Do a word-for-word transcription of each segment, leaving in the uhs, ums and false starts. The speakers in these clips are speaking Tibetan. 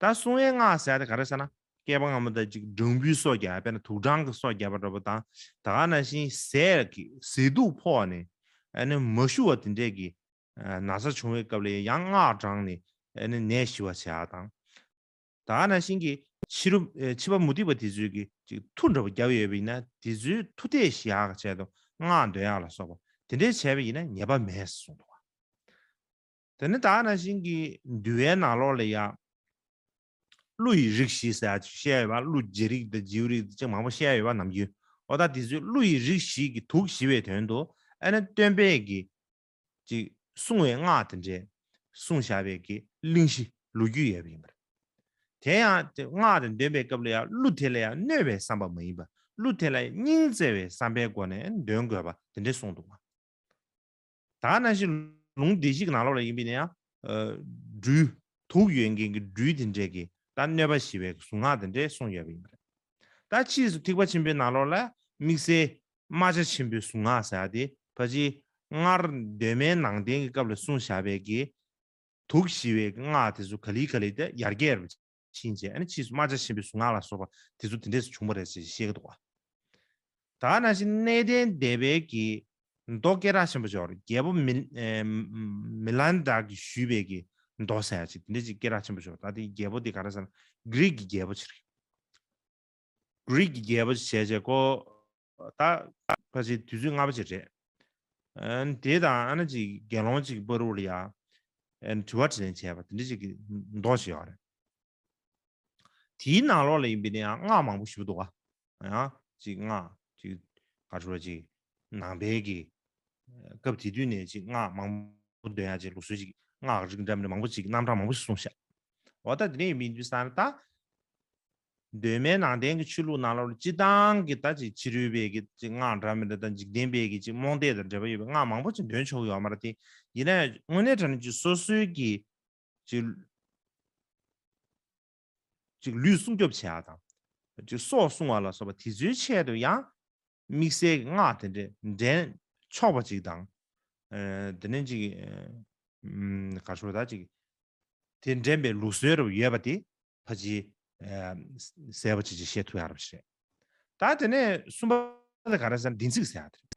ད་སྲུང་བའི་སྔགས་ཟེར་ཡ་དེ་ག་རེ་ཟེར་ན། སྐྱེས་པ་སྔ་མ་དང་ཅིག་སྦྲང་བུའི་སྲོག་རྒྱག་དཔེར་ན་དུག་སྦྲང་གི་སྲོག་རྒྱག་པ་འདྲ་པོ་དང་། ད་ག་ནང་བཞིན་ཟས་ཀྱི་ཟས་དུག་ཕོག་ནས་ཨ་ནི་མ་ཞུ་བ་དེ་འདྲས་ཀྱི་ན་ཚ་བྱུང་བའི་སྐབས་ལ་ཡང་སྔགས་བགྲངས་ནས་ཨ་ནི་ནད་ཞི་བ་བྱེད་ཡ་དང་། ད་ག་ནང་བཞིན་གྱི་ཕྱི་རུ་ཨེ་ཕྱི་པ་མུ་སྟེགས་པ་དེ་ཚོས་ཀྱི་ཅིག་མཐུ་འདྲ་པོ་རྒྱབ་ཡོད་པ་ཡིན་ན་དེ་ཚོའི་མཐུ་གཏད་ཞི་ཡག་གི་ཆེད་དུ་སྔགས་འདོན་ཡག་ལ་སོགས་པ་དེ་འདྲས་བྱས་པ་ཡིན་ན་ཉེས་པ་མེད་གསུངས་འདུག་བ། དེ་ནི་ད་ག་ནང་བཞིན་གྱི་འདུལ་བའི་ནང་ལོགས་ལ་ཡང་ཀླུ་ཡི་རིགས་བཞི་ཟེར་ཡག་ཅིག་བཤད་ཡོད་པ། ཀླུ་རྗེ་རིགས་དང་རྗེའུ་རིགས་དང་ཅིག་མང་པོ་བཤད་ཡོད་པ་ནམ་རྒྱུན། འོ་ད་དེ་ཚོའི་ཀླུ་ཡི་རིགས་བཞི་གི་དུག་ཞི་བའི་དོན་དུ་ཨ་ནི་སྟོན་པས་ཀྱི་ཅིག་གསུང་བའི་སྔགས་དེ་འདྲས་གསུངས་བཞག་པའི་གི་གླེང་གཞི་ལོ་རྒྱུས་ཡོད་པ་ཡིན་པ་རེད། དེ་ཡང་དེ་སྔགས་དེ་འདོན་པའི་སྐབས་ལ་ཡང་གླུ་དེ་ལ་ཡང་གནོད་པའི་བསམ་པ་མ་ཡིན་པ། གླུ་དེ་ལ་སྙིང་བརྩེ་བའི་བསམ་པའི་སྒོ་ནས་འདོན་དགོས་པ་དེ་འདྲས་གསུངས་འདུག་བ། ད་ག་ནང་བཞིན་ལུང་སྡེ་བཞི་གི་ནང་ལོགས་ལ་ཡིན་པ་ཡིན་ན་ཡང་། ཨ། སྦྲུལ། དུག་ཡོད་མཁན་གྱི་སྦྲུལ་དེ་འདྲས་ཀྱི་ད་གནོད་པ་ཞི་བའི་གཟུངས་སྔགས་དེ་འདྲས་གསུངས་ཡོད་པ་ཡིན་པ་རེད། ད་ཕྱིས་སུ་ཐེག་པ་ཆེན་པོའི་ནང་ལོགས་ལ་དམིགས་བསལ་རྨ་བྱ་ཆེན་པོའི་གཟུངས་སྔགས་ཟེར་ཡ་དེ་ཕལ་ཆེར་སྔར་གདོད་མའི་ནང་བསྟན་གྱི་སྐབས་ལ་གསུངས་བཞག་པའི་གི་དུག་ཞི་བའི་སྔགས་དེ་ཚོ་ག་ལེ་ག་ལེ་དེ་ཡར་རྒྱས་རུ་ཕྱིན་བྱས། ཨ་ནི་ཕྱིས་སུ་རྨ་བྱ་ཆེན་པོའི་གཟུངས་སྔགས་ལ་སོགས་པ་དེ་ཚོ་དེ་འདྲས་སུ་བྱུང་བ་རེད་ཅེས་བཤད་ཀྱི་འདུག་བ། ད་ག་ནང་བཞིན་གནས་བརྟན་སྡེ་པའི་གི་མདོ་སྐད་གྲགས་ཆེན་པོ་ཅིག་ཡོད་རེད། རྒྱལ་པོ་མི་ཨེ་མི་ལན་ད་གིས་ཞུས་པའི་གི་མདོ་ཟེར་ཡ་ཅིག་དེ་འདྲས་ཅིག་སྐད་གྲགས་ཆེན་པོ་ཅིག་ཡོད་རེད། ད་དེ་རྒྱལ་པོ་དེ་ག་རེ་ཟེར་ན་གྷི་རིག་གི་རྒྱལ་པོ་ཅིག་རེད། གྷི་རིག་གི་རྒྱལ་པོ་ཅིག་བྱས་བྱས་ཁོ་ད་ཕལ་ཆེར་དུས་ཚོད་སྔ་པོ་ཅིག་རེད། ཨ་ནི་དེ་དང་ཨ་ནི་ཅིག་དགེ་སློང་ཅིག་བར་དུ་ལ་ཡ་ཨ་ནི་དྲི་བ་དྲིས་ལན་བྱས་པ་དེ་འདྲས་ཅིག་གི་མདོ་ཅིག་ཡོད་རེད། དེའི་ནང་ལོགས་ལ་ཡིན་པ་ཡིན་ན་ཡང་སྔགས་མང་པོ་ཞིག་འདུག་ག་ཡང་ཅིག་སྔགས་ཅིག་ག་ཚོད་ཅིག་ནང་པའི་གི་སྐབས་དེ་དུས་ནས་ཅིག་སྔགས་མང་པོ་འདོན་ཡ་ཅིག་ལུགས་སྲོལ་ཅིག་སྔགས་རིགས་འདྲ་མི་འདྲ་མང་པོ་ཅིག་རྣམ་གྲངས་མང་པོ་ཞིག་གསུངས་ཤག་འོ་ད་དེ་ནས་ཡིན་པ་ཡིན་དུས་ཙང་ད་གདོད་མའི་ནང་བསྟན་གྱི་ཆོས་ལུགས་ནང་ལོགས་ལ་སྤྱིར་བཏང་གི་ད་ཅིག་ཕྱི་རོལ་པའི་གི་ཅིག་སྔགས་འདྲ་མི་འདྲ་དང་འཇིག་རྟེན་པའི་གི་ཅིག་རྨོངས་དད་དང་འབྲེལ་བ་ཡོད་པའི་སྔགས་མང་པོ་ཅིག་འདོན་ཆོག་གི་ཡོད་མ་རེད་དེ། ཡིན་ན་ཡང་དངོས་གནས་དྲང་གནས་ཀྱི་སོ་སོའི་གི་ཅིག་ཅིག་ལུས་སྲུང་སྐྱོབ་བྱེད་ཡ་དང་། ཅིག་སྲོག་སྲུང་བ་ལ་སོགས་པ་དེ་ཚོའི་ཆེད་དུ་ཡང་དམིགས་བསལ་གྱི་སྔགས་དེ་འདྲས་འདྲེན་ཆོག་པ་ཅིག་དང་། ཨ་དེ་ནས་ཅིག་ཨ་ག་ཚོད་ད་ཅིག་དེ་འདྲེན་པའི་ལུགས་སྲོལ་རུ་ཡོད་པ་དེ་ཕལ་ཆེར་ཨ་གསལ་པོ་ཅིག་ཅིག་བཤད་ཐུབ་ཡག་རེད་པ་ཞེས། ད་དེ་ནས་གསུམ་པ་དེ་ག་རེ་ཟེར་ན་བདེན་ཚིག་ཟེར་ཡག་དེ་རེད།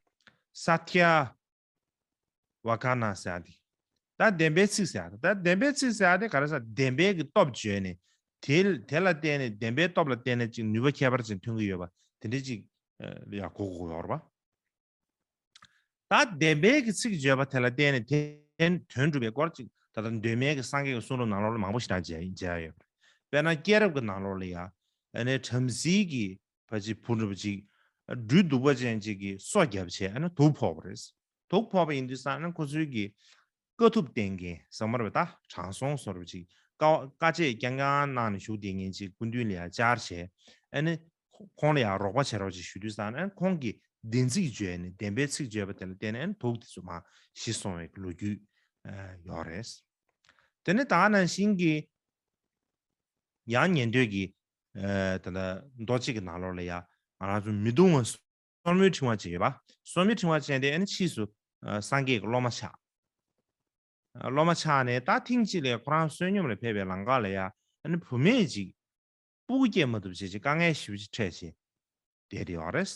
ས་ཐྱ། བ་ཀ་ན་ཟེར་ཡ་དེ། ད་བདེན་པའི་ཚིག་ཟེར་ཡ་དེ། ད་བདེན་པའི་ཚིག་ཟེར་ཡ་དེ་ག་རེ་ཟེར། བདེན་པའི་གི་སྟོབས་བརྗོད་ནས། དེ་དེ་ལ་བརྟེན་ནས་བདེན་པའི་སྟོབས་ལ་བརྟེན་ནས་ཅིག་ནུས་པ་ཁྱད་པར་ཅན་ཐོན་གྱི་ཡོད་པ་དེ་འདྲ་ཅིག་ཡ་གོ་དགོས་ཡོད་རེད་པ། ད་བདེན་པའི་གི་ཚིག་བརྗོད་པ་དེ་ལ་བརྟེན་ནས་དེ་དོན་གྲུབ་པའི་སྐོར་ཅིག་ད་ལྟ་གདོད་མའི་གི་སངས་རྒྱས་ཀྱི་གསུང་རབ་ནང་ལོགས་ལ་མང་པོ་ཞིག་ད་མཇལ་མཇལ་ཡོད་པ་རེད། དཔེར་ན་སྐྱེས་རབས་ཀྱི་ནང་ལོགས་ལ་ཡ་ཨ་ནི་བྲམ་ཟེ་གི་ཕ་ཅིག་བུ་འདྲ་པོ་ཅིག་སྦྲུལ་གདུག་པ་ཅན་ཅིག་གིས་སོ་བརྒྱབ་བྱས་ཨ་ནི་དུག་ཕོག་པ་རེད། དུག་ཕོག་པ་ཡིན་དུས་ཙང་ནི་ཁོ་ཚོའི་གི་དཀའ་ཐུབ་བསྟེན་མཁན་ཟེར་མ་རེད་པ། ད་དྲང་སྲོང་བཟོ་འདྲ་པོ་ཅིག་དཀའ་དཀའ་སྤྱད་རྐྱང་རྐྱང་གནང་ནས་བཞུགས་བསྡད་མཁན་ཅིག་སྐུ་མདུན་ལ་ཡ་བཅར་བྱས་ཨ་ནི་ཁོང་ལ་ཡ་རོགས་པ་བྱེད་རོགས་ཅིག་ཞུ་དུས་ཙང་ནི་ཁོང་གིས་བདེན་ཚིག་བརྗོད་ནས་བདེན་པའི་ཚིག་བརྗོད་པ་དེ་ལ་བརྟེན་ནས་ཨ་ནི་དུག་དེ་ཚོ་མར་ཞི་སོང་བའི་ལོ་རྒྱུས་ཡོད་རེད། དེ་ནས་ད་ག་ནང་བཞིན་གྱི་ཡང་ཉན་ཐོས་ཀྱི་ད་ལྟ་མདོ་གཅིག་གི་ནང་ལོགས་ལ་ཡ་ང་རང་ཚོ་མི་གདུང་བ་སོར་མོའི་ཕྲེང་བ་ཅན་ཡོད་པ། སོར་མོའི་ཕྲེང་བ་ཅན་དེ་ཨ་ནི་ཕྱིས་སུ་ཨ་སངས་རྒྱས་ཀྱི་སློབ་མ་ཆགས། ཨ་སློབ་མ་ཆགས་ནས་ད་ཐེངས་གཅིག་ལ་ཁོ་རང་བསོད་སྙོམས་ལ་ཕེབས་པའི་ལམ་ཁ་ལ་ཡ་ཨ་ནི་བུད་མེད་ཅིག་སྤུ་གུ་སྐྱེ་མ་ཐུབ་བྱས་ཅིག་དཀའ་ངལ་ཞེ་པོ་ཅིག་འཕྲད་བྱས་བསྡད་དེ་ཡོད་རེད།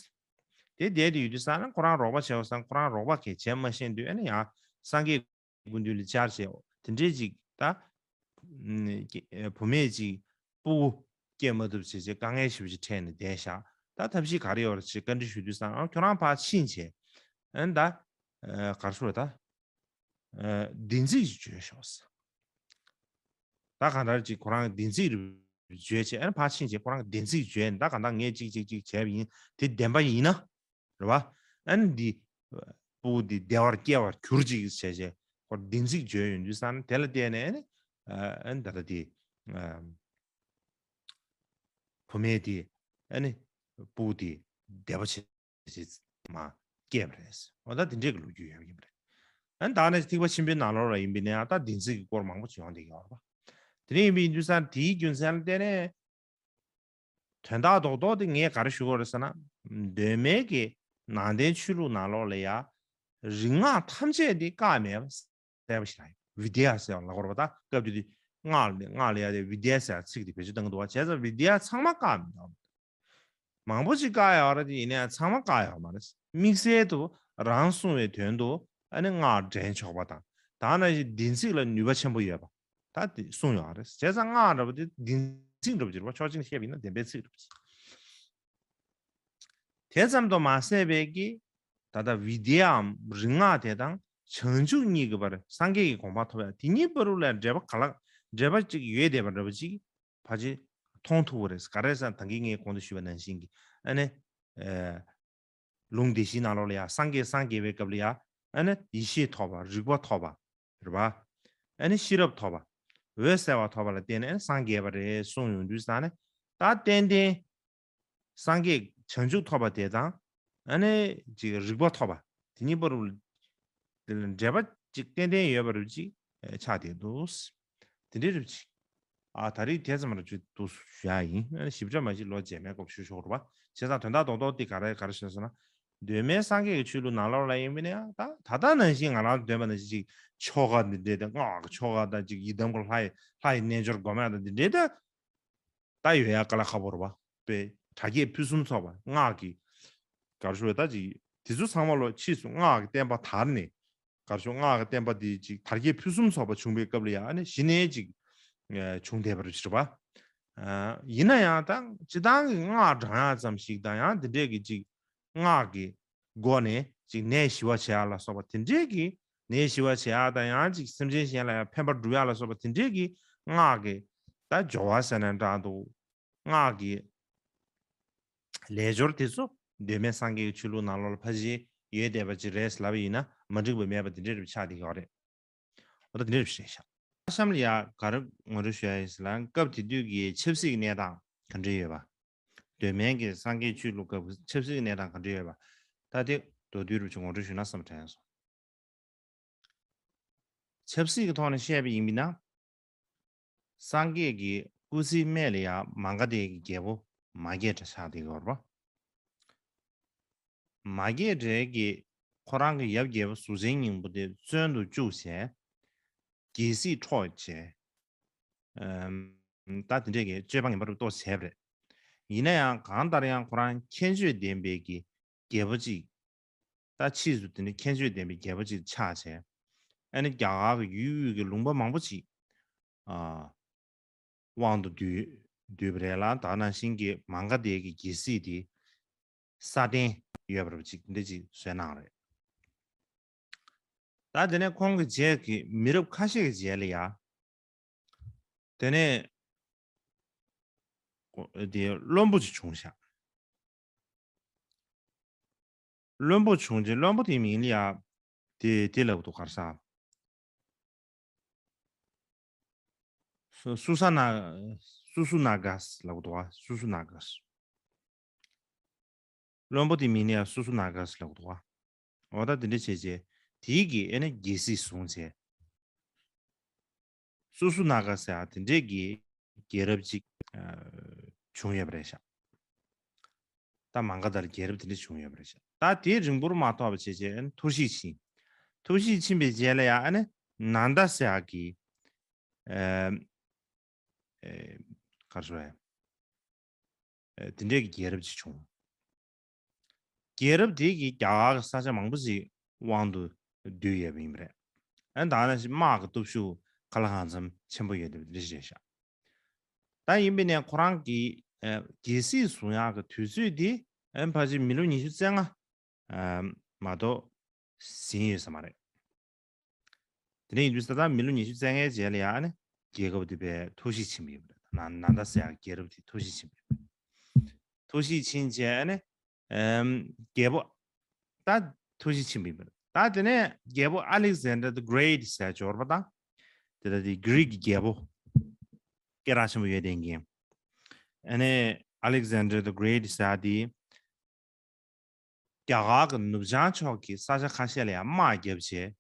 དེ་བསྡད་དེ་ཡོད་དུས་ཙང་ན་ཁོ་རང་རོགས་པ་བྱས་པ་སང་ཁོ་རང་རོགས་པ་གས་བྱས་མ་ཤེས་དུས་ཨ་ནི་ཡང་སངས་རྒྱས་སྐུ་མདུན་ལ་བཅར་བྱས་དེ་འདྲས་ཅིག་ད་ཨ་བུད་མེད་ཅིག་སྤུ་གུ་སྐྱེ་མ་ཐུབ་བྱས་བྱས་དཀའ་ངལ་ཞེ་པོ་ཅིག་འཕྲད་ནས་བསྡད་ཤག་ད་ཐབས་ཤེས་ག་རེ་ཡོད་རེད་ཅེས་བཀའ་འདྲི་ཞུ་དུས་ཙང་ཨ་ཁྱོད་རང་ཕར་ཕྱིན་བྱས་ཨ་ནི་ད་ག་རེ་ཟེར་ད། བདེན་ཚིག་ཅིག་བརྗོད་ཤོག་ཟེར། ད་གང་ལྟར་ཅིག་ཁོ་རང་བདེན་ཚིག་རེ་བརྗོད་བྱས་ཨ་ནི་ཕར་ཕྱིན་བྱས་ཁོ་རང་བདེན་ཚིག་བརྗོད་ནས་ད་གང་ལྟར་ངས་ཅིག་ཅིག་ཅིག་བྱས་པ་ཡིན་དེ་བདེན་པ་ཡིན་ན་རེད་བ། ཨ་ནི་འདི་སྤུ་གུ་འདི་བདེ་བར་སྐྱེ་བར་གྱུར་ཅིག་བྱས་བྱས་ཁོ་བདེན་ཚིག་བརྗོད་ཡོང་དུས་ཙང་ནི་དེ་ལ་བརྟེན་ནས་ཨ་ནི་ཨ་ནི་ད་ལྟ་འདི་བུད་མེད་འདི་ཨ་ནི་སྤུ་གུ་འདི་བདེ་བ་ཆེ་ཅེས་མ་སྐྱེས་པ་རེད། འོ་ད་དེ་འདྲས་ཀྱི་ལོ་རྒྱུས་ཡོད་ཡིན་པ་རེད། ཨ་ནི་ད་ནི་ཐེག་པ་ཆེན་པོའི་ནང་ལོགས་ལ་ཡིན་པ་ཡིན་ན་ཡང་ད་བདེན་ཚིག་གི་སྐོར་མང་པོ་ཅིག་ཡོང་བསྡད་ཀྱི་ཡོད་རེད་པ། དེ་འདྲ་ཡིན་པ་ཡིན་དུས་ཙང་དེའི་རྒྱུ་མཚན་ལ་བརྟེན་ནས་དོན་དག་རྡོག་རྡོག་དེ་ངས་ག་རེ་ཞུ་དགོས་རེད་ཟེར་ན། གདོད་མའི་གི་ནང་བསྟན་ཆོས་ལུགས་ནང་ལོགས་ལ་ཡ་རིག་སྔགས་ཐམས་ཅད་དེ་བཀག་མེད་པ། གསལ་པོ་ཞིག་རང་ཡིན། བི་དི་ཡ་ཟེར་བ་ལ་གོ་ར་བ་ད་སྐབས་དེ་དུས་ སྔགས་ལ་སྔགས་ལ་ཡ་དེ་བི་དྷྱ་ཟེར་ཚིག་དེ་བེད་སྤྱོད་གཏང་གི་འདུག་བ། བྱས་ཙང་བི་དྷྱ་ཚང་མ་བཀག་མི་འདུག་མང་པོ་ཅིག་བཀག་ཡོད་རེད་དེ། ཡིན་ནའང་ཚང་མ་བཀག་ཡོད་མ་རེད། དམིགས་བསལ་དུ་རང་སྲུང་བའི་དོན་དུ་ཨ་ནི་སྔགས་འདྲེན་ཆོག་པ་དང་། ད་ནང་བཞིན་བདེན་ཚིག་ལ་ནུས་པ་ཆེན་པོ་ཡོད་པ་ད་དེ་གསུངས་ཡོད་རེད། བྱས་ཙང་སྔགས་འདྲ་པོ་དེ་བདེན་ཚིག་འདྲ་པོ་ཅིག་རེད་པ། ཕྱོགས་གཅིག་ནས་བཤད་པ་ཡིན་ན་བདེན་པའི་ཚིག་འདྲ་པོ་ཅིག་དེ་ཙམ་དུ་མ་ཟད་པའི་གི་ད་ལྟ་བི་དྷྱའམ་རིག་སྔགས་དེ་དང་བྱང་ཆུབ་གཉིས་ཀྱི་བར་སངས་རྒྱས་ཀྱི་གོ་འཕང་ཐོབ་ཡ་དེ་གཉིས་བར་ལ་འབྲེལ་པ་ག་ལ་འབྲེལ་པ་ཅིག་ཡོད་བསྡད་པ་འདྲ་པོ་ཅིག་ཕལ་ཆེར་མཐོང་ཐུབ་པ་རེད། ག་རེ་ཟེར་ན་ད་གིན་ངས་གོང་དུ་ཞུས་པ་ནང་བཞིན་གྱི་ཨ་ནི། ཨེ། ལུང་སྡེ་བཞིའི་ནང་ལོགས་ལ་ཡང་སངས་རྒྱས་སངས་རྒྱས་པའི་སྐབས་ལ་ཡང་ཨ་ནི་ཡེ་ཤེས་ཐོབ་པ། རིག་པ་ཐོབ་པ་རེད་པ། ཨ་ནི་ཤེས་རབ་ཐོབ་པ། འོད་གསལ་བ་ཐོབ་པ་ལ་བརྟེན་ནས་ཨ་ནི་སངས་རྒྱས་པ་རེད་གསུངས་ཡོང་དུས་ཙང་ནས། ད་ཏན་ཏན་སངས་རྒྱས་བྱང་ཆུབ་ཐོབ་པ་དེ་དང་ཨ་ནི་ཅིག་རིག་པ་ཐོབ་པ་དེ་གཉིས་བར་དེ་ལ་འབྲེལ་པ་ཅིག་ཏན་ཏན་ཡོད་པ་རེད་ཅིག་ཆགས་བསྡད་འདུག་དེ་འདྲའི་རེད་ཅིག་ཨ་ད་རེས་དེ་ཙམ་རེ་ཅིག་འདུག་ཞུ་ཡ་ཡིན། ཨ་ནི་ཞིབ་ཕྲ་མ་ཞིག་ལོ་རྗེས་མའི་སྐབས་ཞུ་ཆོག་རེད་པ། བྱས་ཙང་དོན་དག་རྡོག་རྡོག་དེ་ག་རེ་ག་རེ་ཞུ་ཟེར་ན། གདོད་མའི་སངས་རྒྱས་ཀྱི་ཆོས་ལུགས་ནང་ལོགས་ལ་ཡིན་པ་ནི་ཡང་ད་ད་ལྟ་ནང་བཞིན་ང་རང་འདོན་པ་ནང་བཞིན་ཅིག་ཆོ་ག་འདི་འདྲའི་དང་སྔགས་ཀྱི་ཆོ་ག་དང་ཅིག་ཡི་དམ་གྱི་ལྷ་ཡི་ལྷ་ཡི་རྣལ་འབྱོར་སྒོམ་ཡ་དང་འདི་འདྲའི་ད། ད་ཡོད་ཡ་དཀའ་ལས་ཁག་པོ་རེད་པ། དཔེ་དར་རྒྱས་ཕུན་སུམ་ཚོགས་པ་སྔགས་ཀྱི་གར་ཞུ་བའི་ད་ཅིག་དེ་ཚོ་ཚང་མ་ལོ་ཕྱིས་སུ་སྔགས་ཀྱི་བསྟན་པ་དར་ནས་གར་ཞུ་སྔགས་ཀྱི་བསྟན་པ་འདི་ཅིག་དར་རྒྱས་ཕུན་སུམ་ཚོགས་པ་བྱུང་བའི་སྐབས་ལ་ཡང་ཨ་ནི་གཞི་ནས་ཅིག་བྱུང་བསྡད་པ་རེད་པ། ཡིན་ན་ཡང་ད་སྤྱི་བཏང་གི་སྔགས་བགྲང་ཡ་ཙམ་ཞིག་དང་ཡང་འདི་འདྲས་ཀྱི་ཅིག་སྔགས་ཀྱི་སྒོ་ནས་ཅིག་ནད་ཞི་བ་བྱེད་ཡ་ལ་སོགས་པ་དེ་འདྲས་ཀྱི་ནད་ཞི་བ་བྱེད་ཡ་དང་ཡང་ཅིག་སེམས་ཅན་གཞན་ལ་ཡང་ཕན་པ་སྒྲུབ་ཡ་ལ་སོགས་པ་དེ་འདྲས་ཀྱི་སྔགས་ཀྱི་ད་སྦྱོར་བ་ཟེར་ན་འདྲ་འདུག་སྔགས་ཀྱི་ལས་སྦྱོར་དེ་ཚོ་གདོད་མའི་སངས་རྒྱས་ཀྱི་ཆོས་ལུགས་ནང་ལོགས་ལ་ཕལ་ཆེར་ཡོད་བསྡད་པ་ཅིག་རེད་ལབ་ཡིན་ན་མ་འགྲིག་པ་མེད་པ་དེ་འདྲས་རེད་ཆགས་བསྡད་ཡོད་རེད། འོ་ད་དེ་འདྲས་རེད་ཤག་གཤམ་ལ་ཡ་ག་རེ་ངོ་སྤྲོད་ཞུ་ཡ་ཡིན་ཟེར་ན། སྐབས་དེ་དུས་ཀྱི་ཆབ་སྲིད་ཀྱི་གནས་སྟངས་ག་འདྲས་ཡོད་པ། གདོད་མའི་གི་སངས་རྒྱས་ཆོས་ལུགས་སྐབས་ཀྱི་ཆབ་སྲིད་ཀྱི་གནས་སྟངས་ག་འདྲས་ཡོད་པ། ད་དེ་མདོར་བསྡུས་རུ་ཅིག་ངོ་སྤྲོད་ཞུས་ན་བསམ་དྲན་སོང་། ཆབ་སྲིད་ཀྱི་ཐོག་ནས་བཤད་པ་ཡིན་པ་ན། སངས་རྒྱས་ཀྱི་སྐུ་ཚེའི་སྨད་ལ་ཡང་མ་ག་དྷའི་གི་རྒྱལ་པོ་མ་སྐྱེས་དགྲ་ཆགས་བསྡད་ཡོད་རེད་པ། མ་སྐྱེས་དགྲའི་གི་ཁོ་རང་གི་ཡབ་རྒྱལ་པོ་གཟུགས་ཅན་སྙིང་པོ་དེ་བཙོན་དུ་བཅུག་བྱས། རྒྱལ་སྲིད་འཕྲོག་བྱས། ཨམ། ད་དེ་འདྲས་ཀྱི་སྤྱོད་པ་ངན་པ་རུ་གཏོར་བྱས་པ་རེད། ཡིན་ན་ཡང་གང་ལྟར་ཡང་ཁོ་རང་མཁྱེན་དཔྱོད་ལྡན་པའི་གི་རྒྱལ་པོ་གཅིག་ད་ཕྱིས་སུ་དེ་ནི་མཁྱེན་དཔྱོད་ལྡན་པའི་རྒྱལ་པོ་གཅིག་ཆགས་བྱས། ཨ་ནི་རྒྱ་གར་གྱི་ཡུལ་དབུས་ཀྱི་ལུང་པ་མང་པོ་ཅིག་ཨ། དབང་དུ་བསྡུས་བསྡུས་པ་རེད་ལ། ད་ནང་བཞིན་གྱི་མ་ག་དྷའི་གི་རྒྱལ་སྲིད་དེ་སྲ་བརྟན་ཡོད་པ་རུ་ཅིག་འདི་ཅིག་བཟོས་གནང་རེད། ད་དེ་ནས་ཁོང་གི་རྗེས་ཀྱི་མི་རབས་ཁ་ཤས་ཀྱི་རྗེས་ལ་ཡ། དེ་ནས་ཨོ་དེ་བློན་པོ་ཅིག་བྱུང་ཤག་བློན་པོ་བྱུང་རྗེས་བློན་པོ་དེའི་མིང་ལ་ཡ་དེ་དེ་ལབ་འདུག་ག་རེ་ཟེར། སུ་སུ་ས་ན་སུ་སུ་ན་ག་ལབ་འདུག་ག་སུ་སུ་ན་ག་བློན་པོ་དེའི་མིང་ལ་ཡ་སུ་སུ་ན་ག་ལབ་འདུག་ག་འོ་ད་དེ་འདྲ་བྱས་རྗེས་དེའི་གི་ཨེ་ནི་རྒྱལ་སྲིད་བཟུང་རྗེས། སུ་སུ་ན་ག་ཟེར་ཡ་དེ་འདྲས་ཀྱི་རྒྱལ་རབས་ཅིག་ཨ། བྱུང་ཡོད་པ་རེད་ཤག་ད་མ་ག་དྷ་ལ་རྒྱལ་རབས་དེ་འདྲས་བྱུང་ཡོད་པ་རེད་ཤག་ད་དེ་རིང་པོར་མ་ཐོགས་པ་བྱས་རྗེས་ཨ་ནི་ཐུགས་གཤིས་ཕྱིན། ཐུགས་གཤིས་ཕྱིན་པའི་རྗེས་ལ་ཡ་ཨ་ནི་ནན་ད་ཟེར་ཡ་གི་ཨ། ཨེ། ག་རེ་ཟེར་བས། ཨེ། དེ་འདྲའི་གི་རྒྱལ་རབས་ཅིག་བྱུང་། རྒྱལ་རབས་དེ་གིས་རྒྱ་གར་གྱི་ས་ཆ་མང་པོ་ཞིག་དབང་དུ་བསྡུས་ཡོད་པ་ཡིན་པ་རེད། ཨ་ནི་ད་ནང་བཞིན་དམག་གི་སྟོབས་ཤུགས་ག་ལ་གང་འཚམ་ཆེན་པོ་ཡོད་པ་དེ་རེད་ཤག་ད་ཡིན་པས་ན་ཁོ་རང་གི་ཨ་རྒྱལ་སྲིད་བཟུང་ཡག་གི་དུས་ཚོད་དེ་ཨ་ནི་ཕལ་ཆེར་མི་ལོ་ཉི་ཤུ་རྩ་ལྔ་ཨ་མ་གཏོགས་ཟིན་ཡོད་ས་མ་རེད། དེ་ནས་ཡིན་དུས་ད་ལྟ་མི་ལོ་ཉི་ཤུ་རྩ་ལྔའི་རྗེས་ལ་ཡང་ཨ་ནི་རྒྱལ་ཁབ་དེ་དཔེ་ཐོར་ཞིག་ཕྱིན་པ་ཡིན་པ་རེད། ན་ནན་ད་ཟེར་ཡག་རྒྱལ་རབས་དེ་ཐོར་ཞིག་ཕྱིན་པ་ཡིན་པ་རེད། ཐོར་ཞིག་ཕྱིན་རྗེས་ཨ་ནི་ཨམ་རྒྱལ་པོ་ད་ཐོར་ཞིག་ཕྱིན་པ་ཡིན་པ་རེད། ད་དེ་ནས་རྒྱལ་པོ་Alexander the Great་ཟེར་འབྱོར་པ་དང་། དེ་ལྟ་དེ་གྷི་རིག་གི་རྒྱལ་པོ་སྐད་གྲགས་ཆེན་པོ་ཡོད་དེ་ངེས། ཨ་ནི་Alexander the Great་ཟེར་དེ། རྒྱ་གར་གྱི་ནུབ་བྱང་ཕྱོགས་ཀྱི་ས་ཆ་ཁ་ཤས་ལ་ཡང་དམག་བརྒྱབ་བྱས།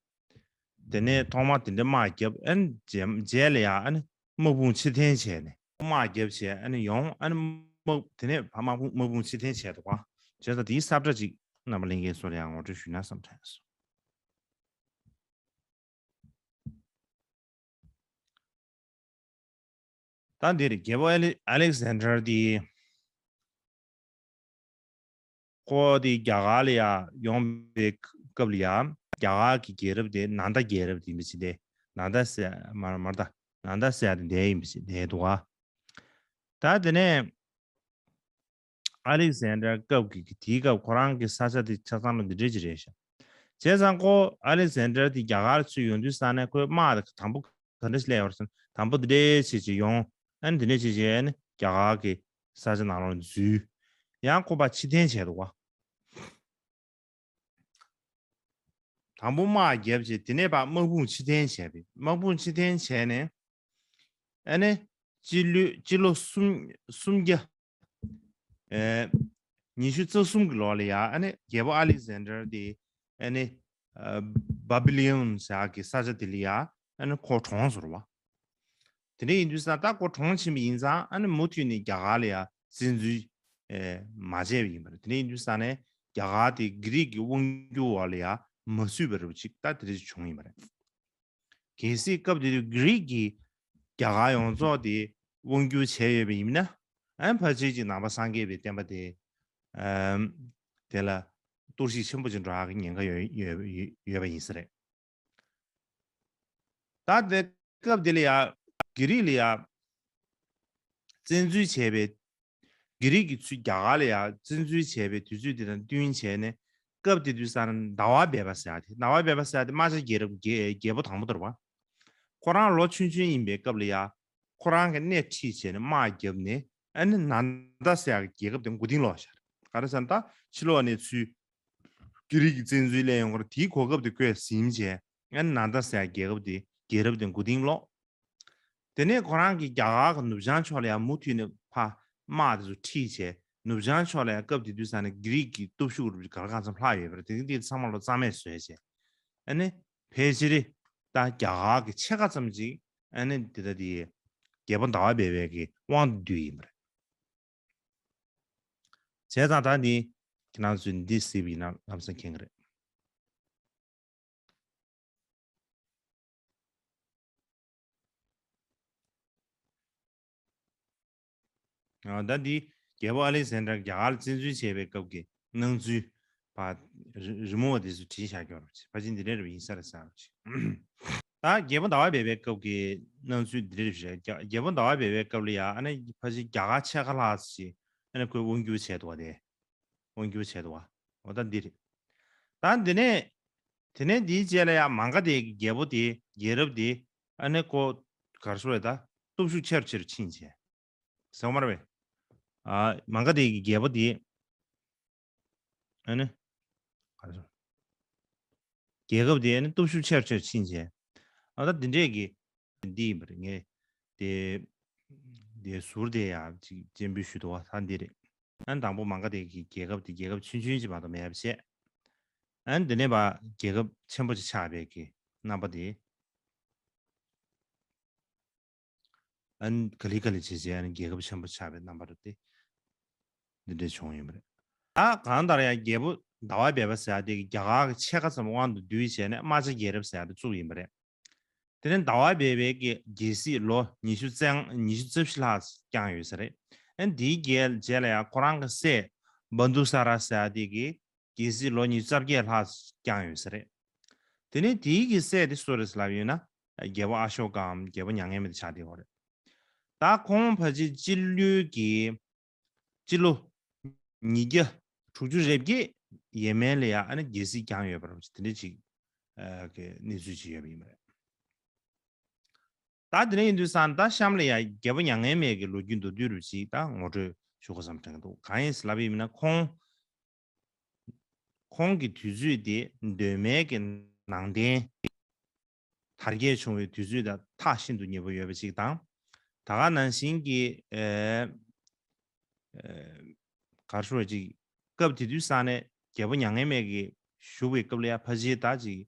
དེ་ནས་ཐོག་མར་དེ་འདྲའི་དམག་བརྒྱབ་ཨ་ནི་རྗེས་རྗེས་ལ་ཡང་ཨ་ནི་དམག་དཔུང་ཕྱིར་འཐེན་བྱས་ནས་དམག་བརྒྱབ་བྱས་ཨ་ནི་ཡོང་ཨ་ནི་དམག་དེ་ནས་ཕར་དམག་དཔུང་དམག་དཔུང་ཕྱིར་འཐེན་བྱས་འདུག་པ། བྱས་ཙང་དེའི་ས་བཀྲ་ཅིག་རྣམ་པ་ལྷན་རྒྱས་ཚོར་ཡང་ངོ་སྤྲོད་ཞུས་ན་བསམ་དྲན་སོང་། ད་འདིར་རྒྱལ་པོ་ཨ་ལེ་ཨ་ལེག་སན་ཌར་དེ། ཁོ་དེ་རྒྱ་གར་ལ་ཡ་ཡོང་བའི་སྐབས་ལ་ཡ། རྒྱ་གར་གྱི་རྒྱལ་རབས་དེ་ནཱ་ལནྡ་རྒྱལ་རབས་དེ་ཡིན་པ་ཞིག་དེ། ནཱ་ལནྡ་ཟེར་མ་མ་ད་ནཱ་ལནྡ་ཟེར་ཡ་དེ་འདས་ཡིན་པ་ཞིག་འདས་འདུག་ག་ད་དེ་ནས་ཨ་ལེག་སན་ཌར་སྐབས་ཀྱི་དེའི་སྐབས་ཁོ་རང་གི་ས་ཆ་དེ་ཆ་ཚང་ལ་འདི་འདྲས་ཅིག་རེད་ཤག་བྱས་ཙང་ཁོ་ཨ་ལེག་སན་ཌར་དེ་རྒྱ་གར་ཚུར་ཡོང་དུས་ཙ་ནས་ཁོའི་དམག་དེ་དང་པོ་ག་འདྲ་ཞིག་སླེབས་ཡོད་རེད་ཟེར་ན། དང་པོ་འདི་འདྲས་བྱས་བྱས་ཡོང་། ཨ་ནི་འདི་འདྲས་བྱས་བྱས་ཨ་ནི་རྒྱ་གར་གྱི་ས་ཆ་ནང་ལོགས་ལ་འཛུལ། ཡང་ཁོ་ཕར་ཕྱིར་འཐེན་བྱས་འདུག་ག་དང་པོ་དམག་བརྒྱབ་བྱས་དེ་ནས་ཕར་དམག་དཔུང་ཕྱིར་འཐེན་བྱས་པས། དམག་དཔུང་ཕྱིར་འཐེན་བྱས་ནས་ཨ་ནི་སྤྱི་ལོ་སྤྱི་ལོ་གསུམ་གསུམ་བརྒྱ། ཨེ། ཉི་ཤུ་རྩ་གསུམ་གྱི་ལོ་ལ་ཡ་ཨ་ནི་རྒྱལ་པོ་ཨ་ལེག་སན་ཌར་དེ་ཨ་ནི་ཨ་བྷ་བྷི་ལི་ཡོན་ཟེར་ཡག་གི་ས་ཆ་དེ་ལ་ཡ་ཨ་ནི་ཁོ་གྲོངས་སོང་བ། དེ་འདྲ་ཡིན་དུས་ཙ་ད་ཁོ་གྲོངས་ཕྱིན་པ་ཡིན་ཙང་ཨ་ནི་མུ་མཐུད་ནས་རྒྱ་གར་ལ་ཡ་བཙན་འཛུལ་ཨེ་མ་བྱས་པ་ཡིན་པ་རེད། དེ་འདྲ་ཡིན་དུས་ཙ་ནས་རྒྱ་གར་དེ་གྷི་རིག་གི་དབང་སྒྱུར་འོག་ལ་ཡ་མ་ཚུད་པ་རེད་པ་ཅིག་ད་དེ་འདྲ་ཅིག་བྱུང་ཡིན་པ་རེད། གལ་སྲིད་སྐབས་དེ་དུས་གྷི་རིག་གིས་རྒྱ་གར་ཡོངས་རྫོགས་དེ་དབང་སྒྱུར་བྱས་ཡོད་པ་ཡིན་ན། ཨ་ཕལ་ཆེར་ཅིག་ནང་པ་སངས་རྒྱས་པའི་བསྟན་པ་དེ་ཨམ་དེ་ལ་གཏོར་བཤིག་ཆེན་པོ་ཅིག་འགྲོ་ཡག་གི་ཉེན་ཁ་ཡོད་ཡོད་ཡོད་པ་ཡིན་ས་རེད། ད་དེ་སྐབས་དེ་ལ་ཡ་གྷི་རིག་ལ་ཡ་བཙན་འཛུལ་བྱས་པའི་གྷི་རིག་གིས་ཚུར་རྒྱ་གར་ལ་ཡ་བཙན་འཛུལ་བྱས་པའི་དུས་ཚོད་དེ་དང་བསྟུན་བྱས་ནས་སྐབས་དེ་དུས་ཙ་ན་ཟླ་བ་བེ་བ་ཟེར་ཡ་དེ། ཟླ་བ་བེ་བ་ཟེར་ཡ་དེ་རྨ་བྱ་རྒྱལ་རབས་རྒྱལ་རྒྱལ་པོ་དང་པོ་དེ་རེད་པ། ཁོ་རང་ལོ་ཆུང་ཆུང་ཡིན་པའི་སྐབས་ལ་ཡ་ཁོ་རང་གིས་སྣེ་ཁྲིད་བྱས་ནས་དམག་བརྒྱབ་ནས་ཨ་ནི་ནཱ་ལནྡ་ཟེར་ཡ་གི་རྒྱལ་ཁབ་དེ་མགོ་རྟིང་སློག་བཞག་ག་རེ་ཟེར་ན་ད་ཕྱི་ལོགས་ནས་ཚུར་གྷི་རིག་གི་བཙན་འཛུལ་སླེབས་ཡོང་ཁར་དེའི་གོ་སྐབས་དེ་བཀོལ་ཟིན་བྱས་ཨ་ནི་ནཱ་ལནྡ་ཟེར་ཡ་རྒྱལ་ཁབ་དེ་རྒྱལ་རབས་དེ་མགོ་རྟིང་སློག་དེ་ནས་ཁོ་རང་གིས་རྒྱ་གར་གྱི་ནུབ་བྱང་ཕྱོགས་ལ་ཡང་མུ་མཐུད་ནས་ཕར་དམག་དེ་ཚོ་ཁྲིད་བྱས། ནུབ་བྱང་ཕྱོགས་ལ་ཡང་སྐབས་དེ་དུས་ཙ་ནས་གྷི་རིག་གི་སྟོབས་ཤུགས་རུ་ག་ལ་གང་འཚམ་ལྷག་ཡོད་པ་རེད། དེ་དེ་ཚང་མ་ལོ་རྩ་མེད་བཟོས་བྱས། ཨ་ནི་ཕལ་ཆེར་ད་རྒྱ་གར་གྱི་ཕྱེད་ཀ་ཙམ་ཅིག་ཨ་ནི་དེ་ད་དེ་རྒྱལ་པོ་ཟླ་བ་བེ་བའི་གི་དབང་དུ་བསྡུས་ཡིན་པ་རེད། བྱས་ཙང་ད་འདི་ཁྱེད་རང་ཚོས་འདི་གཟིགས་པ་ཡིན་ན་ལམ་སང་མཁྱེན་གི་རེད། ཨ་ད་འདི་རྒྱལ་པོ་ཨ་ལེག་སན་ཌར་རྒྱ་གར་ལ་བཙན་འཛུལ་བྱས་པའི་སྐབས་ཀྱི་སྣང་ཚུལ་ཕར་རི་རི་མོ་བ་དེ་ཚོ་བྲིས་བཞག་ཀྱོག་རེད། ཕལ་ཆེར་འདི་འདྲ་རེད་པ་ཡིན་ས་རེད་བསམ་གྱི། ད་རྒྱལ་པོ་ཟླ་བ་བེ་བའི་སྐབས་ཀྱི་སྣང་ཚུལ་འདི་འདྲ་རེད་བཞག་རྒྱ་རྒྱལ་པོ་ཟླ་བ་བེ་བའི་སྐབས་ལ་ཡ་ཨ་ནི་ཕལ་ཆེར་རྒྱ་གར་ཕྱེད་ཀ་ལྷག་ཙམ་ཞིག་ཨ་ནི་ཁོས་དབང་སྒྱུར་བྱས་འདུག་པ་དེ། དབང་སྒྱུར་བྱས་འདུག་པ། འོ་ད་འདི་རེད། ད་འདི་ནས་དེ་ནས་འདིའི་རྗེས་ལ་ཡ་མ་ག་དྷའི་རྒྱལ་པོ་དེ་རྒྱལ་རབས་དེ་ཨ་ནི་ཁོ་ག་རེ་ཟེར་དགོས་རེད། ད་སྟོབས་ཤུགས་ཆེ་རུ་ཆེ་རུ་ཕྱིན་བྱས། ཟེར་བ་མ་རེད་པས། ཨ་མ་ག་དྷའི་རྒྱལ་པོ་དེ་ཨ་ནི་ག་རེ་ཟེར། རྒྱལ་ཁབ་དེ་ཨ་ནི་སྟོབས་ཤུགས་ཆེ་རུ་ཆེ་རུ་ཕྱིན་བྱས། ཨ་ད་འདི་འདྲས་ཀྱི་འདི་ཡིན་པ་རེད། ངས་དེ་དེ་ཟུར་དེ་ཡ་ཅིག་སྤྱན་འབུལ་ཞུ་འདུག་པ། ད་འདི་རེད། ཨ་ནི་དང་པོ་མ་ག་དྷའི་གི་རྒྱལ་ཁབ་དེ་རྒྱལ་ཁབ་ཆུང་ཆུང་ཅིག་མ་གཏོགས་མེད་པ་བྱས། ཨ་ནི་དེ་ནས་ཕར་རྒྱལ་ཁབ་ཆེན་པོ་ཅིག་ཆགས་པའི་གི་རྣམ་པ་དེ། ཨ་ནི་ག་ལེ་ག་ལེ་བྱས་བྱས་ཨ་ནི་རྒྱལ་ཁབ་ཆེན་པོ་ཆགས་པའི་རྣམ་པ་རེད་དེ། འདི་འདྲས་བྱུང་ཡོད་པ་རེད། ད་གང་ལྟར་ཡང་རྒྱལ་པོ་ཟླ་བ་བེ་བ་ཟེར་ཡ་དེ་གིས་རྒྱ་གར་གྱི་ཕྱེད་ཀ་ཙམ་དབང་དུ་བསྡུས་བྱས་ནས་རྨ་བྱ་རྒྱལ་རབས་ཟེར་ཡ་དེ་བཙུགས་ཡིན་པ་རེད། དེ་ནས་ཟླ་བ་བེ་བའི་གི་རྒྱལ་སྲིད་ལོ་ཉི་ཤུ་རྩ་ཉི་ཤུ་རྩ་བཞི་ལྷག་བསྐྱངས་ཡོད་ས་རེད། ཨ་ནི་དེའི་རྗེས་རྗེས་ལ་ཡང་ཁོ་རང་གི་སྲས་བ་དྷུ་ས་ར་ཟེར་ཡ་དེ་གིས་རྒྱལ་སྲིད་ལོ་ཉི་ཤུ་རྩ་བརྒྱད་ལྷག་བསྐྱངས་ཡོད་ས་རེད། དེ་ནས་དེའི་གི་སྲས་དེ་སུ་རེད་ལབ་ཡོད་ན་རྒྱལ་པོ་ཨ་ཤོ་ཀའམ་རྒྱལ་པོ་མྱ་ངན་མེད་དེ་ཆགས་བསྡད་ཡོད་རེད། ད་ཁོང་ཕལ་ཆེར་སྤྱི་ལོའི་གི་སྤྱི་ལོ་ཉིས་བརྒྱ་དྲུག་ཅུ་རེ་བརྒྱད་ཡས་མས་ལ་ཡ་ཨ་ནི་རྒྱལ་སྲིད་བསྐྱངས་ཡོད་པ་རེད། དེ་འདྲ་ཅིག་ཨ་གི་གནས་ཚུལ་ཅིག་ཡོད་པ་ཡིན་པ་རེད། ད་དེ་འདྲ་ཡིན་དུས་ཙང་ད་གཤམ་ལ་ཡ་རྒྱལ་པོ་མྱ་ངན་མེད་ཀྱི་ལོ་རྒྱུས་མདོར་བསྡུས་རུ་ཅིག་ད་ངོ་སྤྲོད་ཞུ་དགོས་བསམ་དྲན་གྱི་འདུག་གང་ཡིན་ཟེར་ལབ་པ་ཡིན་ན་ཁོང་ཁོང་གི་དུས་ཚོད་དེ་གདོད་མའི་གི་ནང་བསྟན་དར་རྒྱས་བྱུང་བའི་དུས་ཚོད་དང་ཐག་ཤིན་ཏུ་ཉེ་པོ་ཡོད་པ་ཅིག་དང་། ད་ག་ནང་བཞིན་གྱི་ཨེ་ཨེ་ག་རེ་ཞུ་བ་ཅིག་སྐབས་དེ་དུས་ས་ནས་རྒྱལ་པོ་མྱ་ངན་མེད་ཀྱི་བཞུགས་པའི་སྐབས་ལ་ཡ་ཕལ་ཆེར་ད་ཅིག་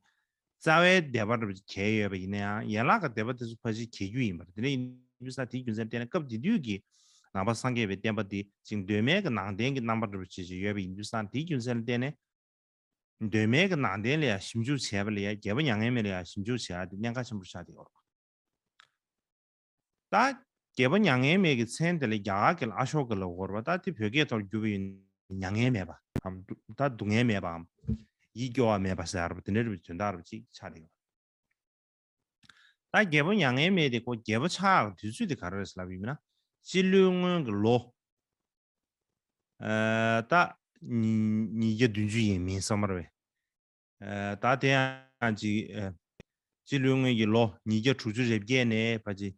རྩ་བའི་སྡེ་པ་འདྲ་པོ་ཅིག་གྱེས་ཡོད་པ་ཡིན་ན་ཡང་ཡན་ལག་གི་སྡེ་པ་དེ་ཚོ་ཕལ་ཆེར་གྱེས་རྒྱུ་ཡིན་པ་རེད། དེ་འདྲ་ཡིན་དུས་ས་དེའི་རྒྱུ་མཚན་བརྟེན་ནས་སྐབས་དེ་དུས་ཀྱི་ནང་པ་སངས་རྒྱས་པའི་བསྟན་པ་དེ་ཅིག་གདོད་མའི་གི་ནང་བསྟན་གྱི་རྣམ་པ་འདྲ་པོ་ཅིག་ཅིག་ཡོད་པ་ཡིན་དུས་ས་དེའི་རྒྱུ་མཚན་ལ་བརྟེན་ནས་གདོད་མའི་གི་ནང་བསྟན་ལ་ཡང་ཞིབ་འཇུག་བྱས་པ་ལ་ཡང་རྒྱལ་པོ་མྱ་ངན་མེད་ལ་ཡང་ཞིབ་འཇུག་བྱས་ཡ་དེ་གནད་འགག་ཆེན་པོ་ཆགས་བསྡད་ཡོད་རེད། ད་ རྒྱལ་པོ་མྱ་ངན་མེད་ཀྱི་མཚན་དེ་ལ་རྒྱ་གར་སྐད་ལ་ཨ་ཤོ་ཀ་ལབ་དགོས་རེད་པ། ད་དེ་བོད་སྐད་ཐོག་བསྒྱུར་བ་ཡིན་ན་མྱ་ངན་མེད་པའམ། ད་སྡུག་བསྔལ་མེད་པའམ། ཡིད་སྐྱོ་བ་མེད་པ་ཟེར་ཡ་རེད་པ། དེ་འདྲ་རེད་པ། དོན་དག་རེད་པ། ཅིག་ཆགས་བསྡད་ཡོད། ད་རྒྱལ་པོ་མྱ་ངན་མེད་དེ་ཁོ་རྒྱལ་པོ་ཆགས་ཡག་དུས་ཚོད་དེ་ག་རེ་རེད་ལབ་ཡིན་ན། སྤྱི་ལོའི་སྔོན་གྱི་ལོ། ཨ་ད་ཉིས་ཉིས་བརྒྱ་བདུན་ཅུ་ཡིན་མིན་བསམ་པ་རེད་པས། ཨ་ད་དེ་ཡང་ཅིག་ཨ་སྤྱི་ལོའི་སྔོན་གྱི་ལོ་ཉིས་བརྒྱ་དྲུག་ཅུ་རེ་བརྒྱད་ནས་ཕལ་ཆེར་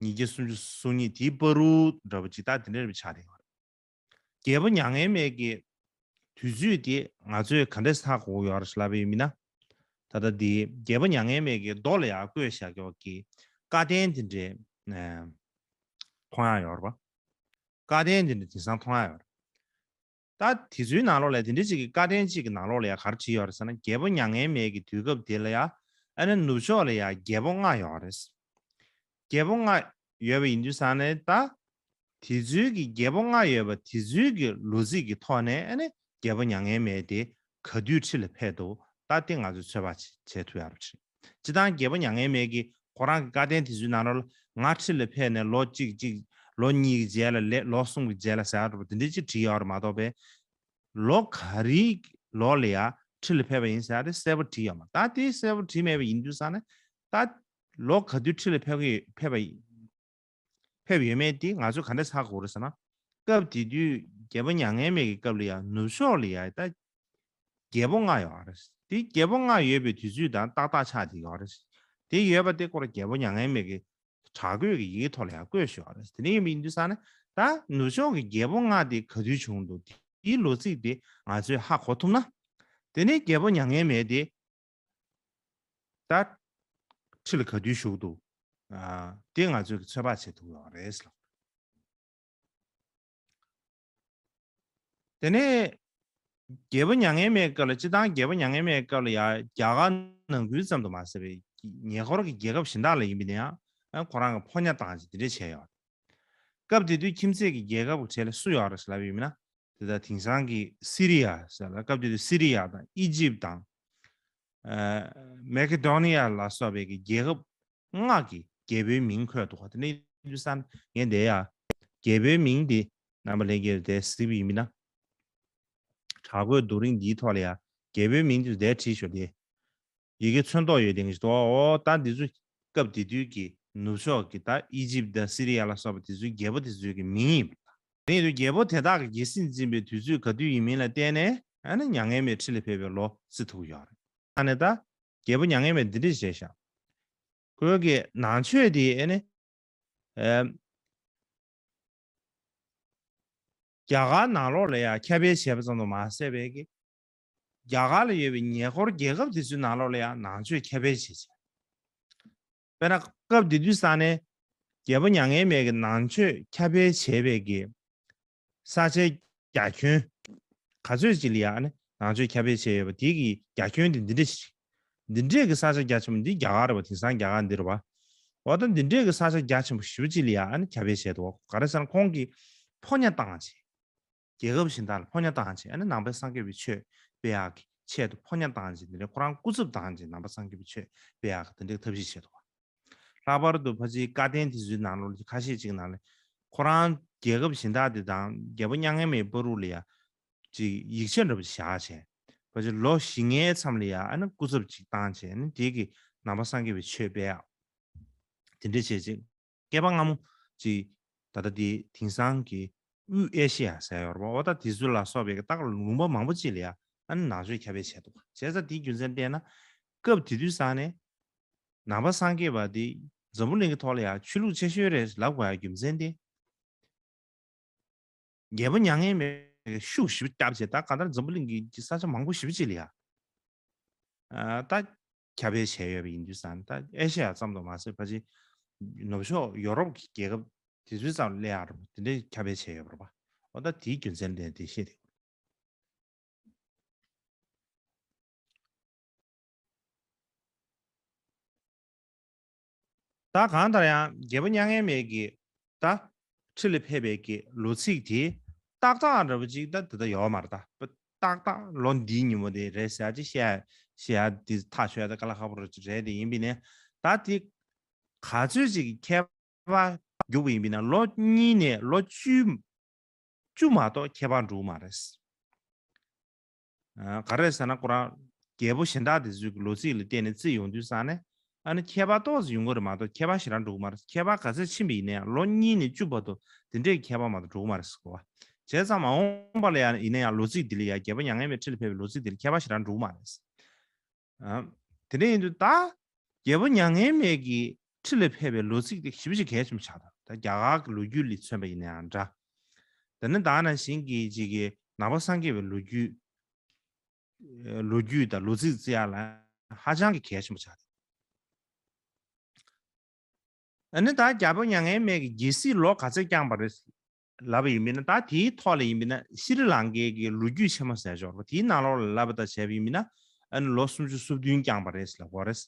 ཉིས་བརྒྱ་སུམ་ཅུ་སོ་གཉིས་དེའི་བར་དུ་འདྲ་པོ་ཅིག་ད་དེ་འདྲ་རེད་པ། ཆགས་བསྡད་ཡོད་རེད། རྒྱལ་པོ་མྱ་ངན་མེད་ཀྱི་དུས་ཚོད་དེ་ང་ཚོས་ག་འདྲས་ཧ་གོ་ཡོད་རེད་ལབ་པ་ཡིན་ན། ད་ལྟ་འདི་རྒྱལ་པོ་མྱ་ངན་མེད་ཀྱི་རྡོ་ལ་ཡར་བརྐོས་བཞག་ཡག་གི་བཀའ་བསྟན་དེ་འདྲས་ཨ་མཐོང་ཡག་ཡོད་རེད་པ། བཀའ་བསྟན་དེ་འདྲས་དེང་སང་མཐོང་ཡག་ཡོད་རེད། ད་དེ་ཚོའི་ནང་ལོགས་ལ་དེ་འདྲ་ཅིག་གི་བཀའ་བསྟན་ཅིག་གི་ནང་ལོགས་ལ་ཡ་ག་རེ་བྲིས་ཡོད་རེད་ཟེར་ན། རྒྱལ་པོ་མྱ་ངན་མེད་ཀྱི་དུས་སྐབས་དེ་ལ་ཡ་ཨ་ནི་ནུབ་ཕྱོགས་ལ་ཡ་རྒྱལ་པོ་ལྔ་ཡོད་རེད། རྒྱལ་པོ་ལྔ་ཡོད་པ་ཡིན་དུས་ཙང་ནས། ད་དེ་ཚོའི་གི་རྒྱལ་པོ་ལྔ་ཡོད་པ་དེ་ཚོའི་གི་ལོ་ཚིགས་ཀྱི་ཐོག་ནས་ཨ་ནི་རྒྱལ་པོ་མྱ་ངན་མེད་དེ་ག་དུས་ཁྲི་ལ་ཕེབས་འདུག་ད་དེ་ང་ཚོས་ཚོད་དཔག་བྱེད་བྱེད་ཐུབ་ཡག་རེད། སྤྱིར་བཏང་རྒྱལ་པོ་མྱ་ངན་མེད་ཀྱིས་ཁོ་རང་གི་བཀའ་བསྟན་དེ་ཚོའི་ནང་ལོགས་ལ་ང་ཁྲི་ལ་ཕེབས་ནས་ལོ་གཅིག་གཅིག་ལོ་གཉིས་ཀྱི་རྗེས་ལ་ལས་ལོ་གསུམ་གྱི་རྗེས་ལ་ཟེར་ཡག་འདྲ་པོ་དེ་འདྲ་ཅིག་བྲིས་ཡོད་རེད་མ་གཏོགས་པས། ལོ་ག་རེའི་ལོ་ལ་ཡ་ཁྲི་ལ་ཕེབས་པ་ཡིན་ཟེར་ཡག་དེ་གསལ་པོ་བྲིས་ཡོད་མ་རེད། ད་དེ་གསལ་པོ་བྲིས་མེད་པ་ཡིན་དུས་ཙང་ནས། ད་ལོ་ག་དུས་ཁྲི་ལ་ཕེབས་ཀྱི་ཕེབས་པ་ཡིན། ཕེབས་ཡོད་མེད་དེ་ང་ཚོས་ག་འདྲས་ཧ་གོ་རེད་ཟེར་ན། སྐབས་དེ་དུས་རྒྱལ་པོ་མྱ་ངན་མེད་ཀྱི་སྐབས་ལ་ཡང་ནུབ་ཕྱོགས་ལ་ཡང་ད་རྒྱལ་པོ་ལྔ་ཡོད་རེད། དེ་རྒྱལ་པོ་ལྔ་ཡོད་པའི་དུས་ཚོད་དང་ཏག་ཏག་ཆགས་བསྡད་ཡོད་རེད། དེ་ཡོད་པ་དེ་སྐོར་རྒྱལ་པོ་མྱ་ངན་མེད་ཀྱི་བྲག་བརྐོས་ཀྱི་ཡི་གེ་ཐོག་ལ་ཡང་བཀོད་བཞག་ཡོད་རེད། དེ་འདྲ་ཡིན་པ་ཡིན་དུས་ཙང་ནས། ད་ནུབ་ཕྱོགས་ཀྱི་རྒྱལ་པོ་ལྔ་དེ་ག་དུས་བྱུང་འདུག་དེའི་ལོ་ཚིགས་དེ་ང་ཚོས་ཧ་གོ་ཐུབ་ན། དེ་ནས་རྒྱལ་པོ་མྱ་ངན་མེད་དེ་ད་ཁྲི་ལ་ག་དུས་བཞུགས་འདུག་ཨ་དེ་ང་ཚོས་ཀྱི་ཚོད་དཔག་བྱེད་ཐུབ་ཡོད་རེད་ལགས། དེ་ནས་རྒྱལ་པོ་མྱ་ངན་མེད་སྐབས་ལ། སྤྱིར་བཏང་རྒྱལ་པོ་མྱ་ངན་མེད་སྐབས་ལ་ཡ་རྒྱ་གར་ནང་ཁུལ་ཙམ་དུ་མ་ཟད་པའི་ཉེ་འཁོར་གྱི་རྒྱལ་ཁབ་གཞན་དག་ལ་ཡིན་པ་ཡིན་ན་ཡང་ཁོ་རང་གི་ཕོ་ཉ་བཏང་བྱས་དེ་འདྲས་བྱས་ཡོད། སྐབས་དེ་དུས་ཁྱིམ་མཚེས་ཀྱི་རྒྱལ་ཁབ་ཀྱི་གྲས་ལ་སུ་ཡོད་རེད་ལབ་ཡིན་ན། དེ་ལྟར་དེང་སང་གི་སི་རི་ཡ་ཟེར་ལ། སྐབས་དེ་དུས་སི་རི་ཡ་དང་ཨི་ཇིབ་དང་། ཨ་མེ་ཀེ་དོ་ནི་ཡ་ལ་སོགས་པའི་གི་རྒྱལ་ཁབ་ལྔ་གི་རྒྱལ་པོའི་མིང་འཁོད་འདུག་ག་དེ་ནས་དུས་སང་ངས་འདི་ཡ་རྒྱལ་པོའི་མིང་འདི་རྣམ་པ་ལྷན་རྒྱས་དེ་གཟིགས་པ་ཡིན་ན། དྲ་འགོད་རྡོ་རིང་འདིའི་ཐོག་ལ་ཡ་རྒྱལ་པོའི་མིང་འདི་དེ་བྲིས་ཤོག་དེ། ཡི་གེ་ཚོན་མདོག་ཡོད་དེ་འདུག་འོ་ད་འདི་ཚོ་སྐབས་དེ་དུས་ཀྱི་ནུབ་ཕྱོགས་ཀྱི་ད་ཨི་ཇིབ་དང་སི་རི་ཡ་ལ་སོགས་པ་དེ་ཚོའི་རྒྱལ་པོ་དེ་ཚོའི་གི་མིང་ཡིན་པ། དེ་ཡིན་དུས་རྒྱལ་པོ་དེ་དག་གི་རྒྱལ་སྲིད་འཛིན་པའི་དུས་ཚོད་ག་དུས་ཡིན་མིན་ལ་བལྟས་ནས། ཨ་ནི་མྱ་ངན་མེད་ཁྲི་ལ་ཕེབས་པའི་ལོ་བརྩི་ཐུབ་ཀྱི་ཡོད་རེད། ཨ་ནི་ད་རྒྱལ་པོ་མྱ་ངན་མེད་འདི་འདྲས་བྱས་ཤག་ཁོའི་གི་ནང་ཆོས་དེ་ཨ་ནི། ཨེམ། རྒྱ་གར་ནང་ལོགས་ལ་ཡང་ཁྱབ་སྤེལ་བྱས་པ་ཙམ་དུ་མ་ཟད་པའི་གི། རྒྱ་གར་ལ་ཡོད་པའི་ཉེ་འཁོར་རྒྱལ་ཁབ་དེ་ཚོའི་ནང་ལོགས་ལ་ཡང་ནང་ཆོས་ཁྱབ་སྤེལ་བྱས་བྱས། དཔེར་ན་སྐབས་དེ་དུས་ས་ནས་རྒྱལ་པོ་མྱ་ངན་མེད་ཀྱི་ནང་ཆོས་ཁྱབ་སྤེལ་བྱས་པའི་གི་ས་ཆའི་རྒྱ་ཁྱོན་ག་ཚོད་ཅིག་ལ་ཡང་ནི་ནང་ཆོས་ཁྱབ་སྤེལ་བྱས་ཡོད་པ་དེ་གི་རྒྱ་ཁྱོན་དེ་འདི་འདྲ་ཞིག་འདི་འདྲས་ཀྱི་ས་ཆ་རྒྱ་ཆེན་པོ་འདི་རྒྱ་གར་རེད་པ། དེང་སང་རྒྱ་གར་འདི་རེད་པ། འོ་ད་འདི་འདྲས་ཀྱི་ས་ཆ་རྒྱ་ཆེན་པོ་ཞེ་པོ་ཅིག་ལ་ཡང་ནི་ཁྱབ་སྤེལ་བྱས་འདུག་ག་རེ་ཟེར་ན་ཁོང་གིས་ཕོ་ཉ་བཏང་བྱས། རྒྱལ་ཁབ་གཞན་དག་ལ་ཕོ་ཉ་བཏང་བྱས། ཨ་ནི་ནང་པའི་སངས་རྒྱས་པའི་ཆོས་སྤེལ་ཡག་གི་ཆེད་དུ་ཕོ་ཉ་བཏང་བྱས། འདི་ནས་ཁོ་རང་སྐུ་ཚབ་བཏང་བྱས་ནང་པ་སངས་རྒྱས་པའི་ཆོས་སྤེལ་ཡག་གི་དེ་འདྲའི་ཐབས་ཤེས་བྱས་འདུག་ལྷག་པར་དུ་ཕལ་ཆེར་བཀའ་བསྟན་དེ་ཚོའི་ནང་ལོགས་ཁ་ཤས་ཅིག་ནང་ལ་ཁོ་རང་རྒྱལ་ཁབ་གཞན་དག་དེ་དང་རྒྱལ་པོ་མྱ་ངན་མེད་བར་དུ་ལ་ཡ་ཅིག་ཡིག་ཆ་འདྲ་པོ་ཞིག་བཞག་བྱས། ཕལ་ཆེར་ལོ་བཞི་ལྔའི་མཚམས་ལ་ཡ་ཨ་ནི་སྐུ་ཚབ་ཅིག་བཏང་བྱས། ཨ་ནི་དེ་གི་ནང་པ་སངས་རྒྱས་པའི་ཆོས་སྤེལ་ཡག་དེ་འདྲ་བྱས་ཅིག་བསྐལ་པ་སྔ་མོ་ཅིག་ད་ལྟ་དེ་དེང་སང་གི་དབུས་ཨེ་ཤེ་ཡ་ཟེར་ཡོད་རེད་པ། འོ་ད་དེ་ཚོ་ལ་སོགས་པའི་ད་ལུང་པ་མང་པོ་ཅིག་ལ་ཡ་ཨ་ནི་ནང་ཆོས་ཁྱབ་སྤེལ་བྱས་འདུག་བྱས་ཙང་དེའི་རྒྱུ་མཚན་བལྟས་ན། སྐབས་དེ་དུས་ས་ནས་ནང་པ་སངས་རྒྱས་པ་དེ་འཛམ་བུ་གླིང་གི་ཐོག་ལ་ཡ་ཆོས་ལུགས་ཆེ་ཤོས་རེད་ལབ་དགོས་ཡ་རྒྱུ་མཚན་དེ། རྒྱལ་པོ་མྱ་ངན་མེད་ཤུགས་ཞེ་པོ་བརྒྱབ་བྱས། ད་གང་ལྟར་འཛམ་བུ་གླིང་གི་ས་ཆ་མང་པོ་ཞེ་པོ་ཅིག་ལ་ཡ་ཨ་ད་ཁྱབ་སྤེལ་བྱས་ཡོད་པ་ཡིན་དུས་ཙང་། ད་ཨེ་ཤེ་ཡ་ཙམ་དུ་མ་ཟད་ཕལ་ཆེར་ནུབ་ཕྱོགས་ཡོ་རོབ་ཀྱི་རྒྱལ་ཁབ་དེ་ཚོའི་ཙམ་སླེབས་ཡག་རེད་པ། དེ་འདྲའི་ཁྱབ་སྤེལ་བྱས་ཡོད་པ་རེད་པ། འོ་ད་དེའི་རྒྱུ་མཚན་ལས་དེ་བཤད་དེ། ད་གང་ལྟར་ཡང་རྒྱལ་པོ་མྱ་ངན་མེད་ཀྱི་ད་ཁྲི་ལ་ཕེབས་པའི་གི་ལོ་ཚིགས་དེ་ཏག་ཏག་འདྲ་པོ་ཅིག་ད་དེ་ད་ཡོད་མ་རེད། ད་ཏག་ཏག་ལོ་འདིའི་ཉིན་མོ་དེ་རེད་ཟེར་ཡ་ཅིག་བཤད་ཡ་བཤད་ཡ་དེ་ཐག་ཆོད་ཡ་ད་དཀའ་ལས་ཁག་པོ་རེད་དེ་ཡིན་པ་ཡིན་ནའི། ད་དེ་ག་ཚོད་ཅིག་གི་ཁྱད་པར་ བརྒྱུགས་པ་ཡིན་པས་ན་ལོ་གཉིས་ནས་ལོ་བཅུ་བཅུ་མ་གཏོགས་ཁྱད་པར་འགྲོ་གི་མ་རེད། ཨ། ག་རེ་ཟེར་ན་ཁོ་རང་རྒྱལ་པོ་གཞན་དག་དེ་ཚོའི་ལོ་ཚིགས་ལ་བལྟས་ནས་བརྩིས་ཡོང་དུས་ཙང་ནས། ཨ་ནི་ཁྱད་པར་ཏོག་ཙམ་ཡོང་གི་རེད་མ་གཏོགས་ཁྱད་པར་ཞེ་དྲག་འགྲོ་གི་མ་རེད། ཁྱད་པར་ག་ཚད་ཕྱིན་པ་ཡིན་ན་ཡང་ལོ་གཉིས་ནས་བཅུ་བར་དུ་དེ་འདྲའི་ཁྱད་པར་མ་གཏོགས་འགྲོ་གི་མ་རེད་ཟེར་གོ་བ། བྱས་ཙང་མ་འོངས་པ་ལ་ཡང་ཡིན་ན་ཡང་ལོ་ཚིགས་འདི་ལ་ཡང་རྒྱལ་པོ་མྱ་ངན་མེད་ཁྲི་ལ་ཕེབས་པའི་ལོ་ཚིགས་འདི་ལ་ཁྱད་པར་ཞེ་དྲག་འགྲོ་གི་མ་རེད། ཨ། དེ་འདྲ་ཡིན་དུས་ད་རྒྱལ་པོ་མྱ་ངན་མེད་ཀྱི་ཁྲི་ལ་ཕེབས་པའི་ལོ་ཚིགས་དེ་ཞེ་པོ་ཅིག་གལ་ཆེན་པོ་ཆགས་འདུག་ད་རྒྱ་གར་གྱི་ལོ་རྒྱུས་ལ་མཚོན་པ་ཡིན་ན་ཡང་འདྲ། དེ་ནི་ད་ནང་བཞིན་གྱི་ཅིག་གི་ནང་པ་སངས་རྒྱས་པའི་ལོ་རྒྱུས། ལོ་རྒྱུས་དང་ལོ་ཚིགས་བརྩི་ཡག་ལ་ཧ་ཅང་གི་གལ་ཆེན་པོ་ཆགས་འདུག་ཨ་ནི་ད་རྒྱལ་པོ་མྱ་ངན་མེད་ཀྱི་རྒྱལ་སྲིད་ལོ་ག་ཚོད་བསྐྱངས་པ་རེད་ལབ་པ་ཡིན་པས་ན། ད་དེའི་ཐོག་ལ་ཡིན་པས་ན་ཤྲི་ལང་ཀའི་གི་ལོ་རྒྱུས་ཆེན་མོ་ཟེར་ཡག་ཅིག་ཡོད་རེད་པ། དེའི་ནང་ལོགས་ལ་ལབ་པ་ལྟར་བྱས་པ་ཡིན་པས་ན་ཨ་ནི་ལོ་སུམ་ཅུ་སོ་བདུན་བསྐྱངས་པ་རེད་ལབ་ཀྱི་ཡོད་རེད།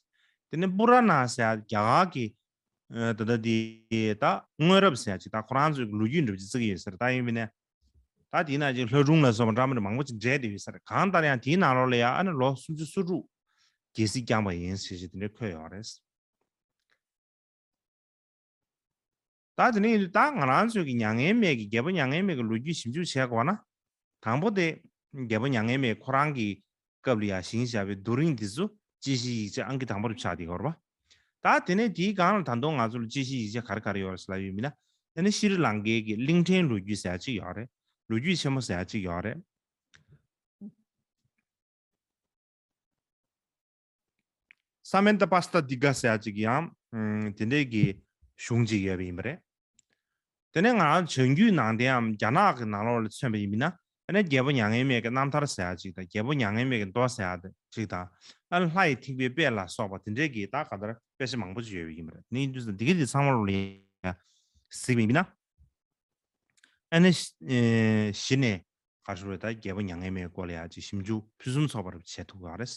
དེ་ནས་པུ་ར་ན་ཟེར་ཡག་རྒྱ་གར་གྱི་ཨ། ད་ལྟ་དེ་ད་སྔོན་རབས་ཟེར་ཡག་ཅིག་ད་ཁོ་རང་ཚོའི་ལོ་རྒྱུས་འདྲ་པོ་ཅིག་བརྩི་གི་ཡོད་ས་རེད། ད་ཡིན་པས་ན་ད་དེའི་ནང་ཅིག་ལྷ་སྒྲུང་ལ་སོགས་པ་འདྲ་མི་འདྲ་མང་པོ་ཅིག་འདྲེས་བསྡད་ཡོད་ས་རེད། གང་ལྟར་ཡང་དེའི་ནང་ལོགས་ལ་ཡང་ཨ་ནི་ལོ་སུམ་ཅུ་སོ་དྲུག་རྒྱལ་སྲིད་བསྐྱངས་པ་ཡིན་ཟེར་ཞིག་དེ་འདྲ་འཁོད་ཡོད་རེད། ད་དེ་ནས་ཡིན་དུས་ད་ང་རང་ཚོའི་གི་མྱ་ངན་མེད་ཀྱི་རྒྱལ་པོ་མྱ་ངན་མེད་ཀྱི་ལོ་རྒྱུས་ཞིབ་འཇུག་བྱས་དགོས་ན། དང་པོ་དེ་རྒྱལ་པོ་མྱ་ངན་མེད་ཁོ་རང་གི་སྐབས་ལ་ཡང་བཞེངས་བཞག་པའི་རྡོ་རིང་འདི་ཚོ་དཔྱད་གཞིའི་ཡིག་ཆ་ཨང་ཀི་དང་པོ་རུ་ཆགས་བསྡད་ཡོད་རེད་པ། ད་དེ་ནས་དེའི་སྒང་ལ་ད་དུང་ང་ཚོ་ལ་དཔྱད་གཞིའི་ཡིག་ཆ་ག་རེ་ག་རེ་ཡོད་རེད་ཟེར་ལབ་ཡོད་མིན་ན། དེ་ནས་ཤྲི་ལང་ཀའི་གི་གླིང་ཕྲན་ལོ་རྒྱུས་ཟེར་ཡག་ཅིག་ཡོད་རེད། ལོ་རྒྱུས་ཆེན་མོ་ཟེར་ཡག་ཅིག་ཡོད་རེད། ས་མན་ཏ་པ་སྟ་དི་ག་ཟེར་ཡག་ཅིག་ཡང་ཨམ། དེ་འདྲའི་གི་གཞུང་ཅིག་ཡོད་པ་ཡིན་པ་རེད། དེ་ནས་ང་རང་བྱང་རྒྱུད་ནང་བསྟན་འམ་རྒྱ་ནག་གི་ནང་ལོགས་ལ་མཚོན་པ་ཡིན་ན། ཨ་ནི་རྒྱལ་པོ་མྱ་ངན་མེད་ཀྱི་རྣམ་ཐར་ཟེར་ཡག་ཅིག་དང་། རྒྱལ་པོ་མྱ་ངན་མེད་ཀྱི་མདོ་ཟེར་ཡག་ཅིག་དང་། ཨ་ནི་ལྷ་ཡི་ཐེག་པའི་དཔེ་ལ་སོགས་པ་དེ་འདྲའི་གི་ད་ག་ལྟར་དཔེ་ཆ་མང་པོ་ཅིག་ཡོད་པ་ཡིན་པ་རེད། ནི་འདུག་ས་འདི་ག་འདི་ཚང་མ་ལོ་ལ་ཡང་གཟིགས་པ་ཡིན་ན། ཨ་ནི་གཞི་ནས་ག་རེ་ཟེར་དགོས་རེད། ད་རྒྱལ་པོ་མྱ་ངན་མེད་སྐོར་ལ་ཡང་ཅིག་ཞིབ་འཇུག་ཕུན་སུམ་ཚོགས་པ་རུ་བྱེད་ཐུབ་ཀྱི་རེད།